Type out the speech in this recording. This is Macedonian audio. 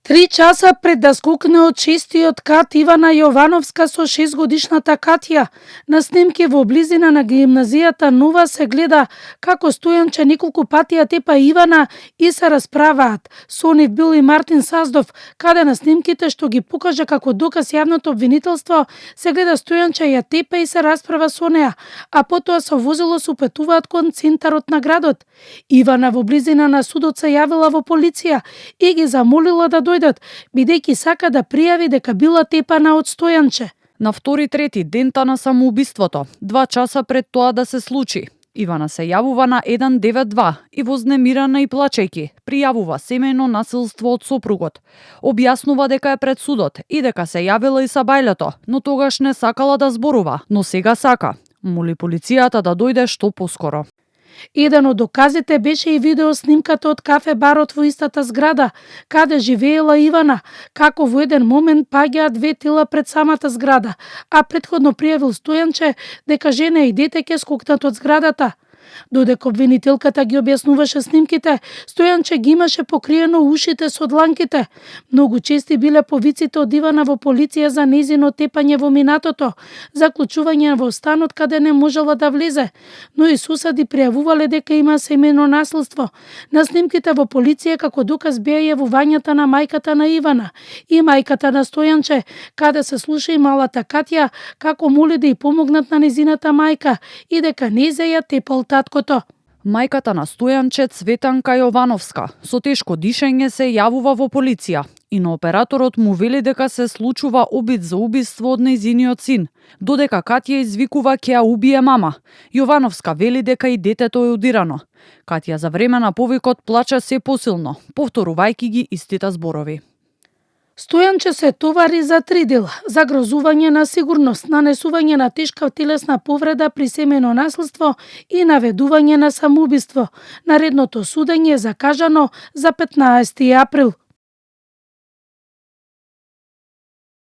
3 часа пред да скокне од 6-тиот кат Ивана Јовановска со 6-годишната Катја, на снимки во близина на гимназијата Нова се гледа како Стојанче неколку пати ја тепа Ивана и се расправаат. Со нив бил и Мартин Саздов, каде на снимките што ги покажа како доказ јавното обвинителство се гледа Стојанче ја тепа и се расправа со неа, а потоа со возило се упатуваат кон центарот на градот. Ивана во близина на судот се јавила во полиција и ги замолила да дојдат, бидејќи сака да пријави дека била тепана од Стојанче. На 2-3 дента на самоубиството, 2 часа пред тоа да се случи, Ивана се јавува на 192 и вознемирана и плачејќи пријавува семејно насилство од сопругот. Објаснува дека е пред судот и дека се јавила и са бајлето, но тогаш не сакала да зборува, но сега сака. Моли полицијата да дојде што поскоро. Еден од доказите беше и видеоснимката од кафе-барот во истата зграда, каде живеела Ивана, како во еден момент паѓаат 2 тела пред самата зграда, а претходно пријавил Стојанче дека жена и дете ќе скокнат од зградата. Додека обвинителката ги објаснуваше снимките, Стојанче ги имаше покриено ушите со дланките. Многу чести биле повиците од Ивана во полиција за нејзино тепање во минатото, заклучување во станот каде не можела да влезе, но и суседи пријавувале дека има семејно насилство. На снимките во полиција како доказ беа јавувањата на мајката на Ивана и мајката на Стојанче, каде се слуша и малата Катја како моли да ја помогнат на незината мајка и дека незе ја тепал таткото. Мајката на Стојанче, Цветанка Јовановска, со тешко дишење се јавува во полиција и на операторот му вели дека се случува обид за убиство од нејзиниот син, додека Катја извикува ќе ја убие мама. Јовановска вели дека и детето е удирано. Катја за време на повикот плаче се посилно, повторувајќи ги истите зборови. Стојанче се товари за 3 дела: загрозување на сигурност, нанесување на тешка телесна повреда при семејно насилство и наведување на самоубиство. Наредното судење е закажано за 15 април.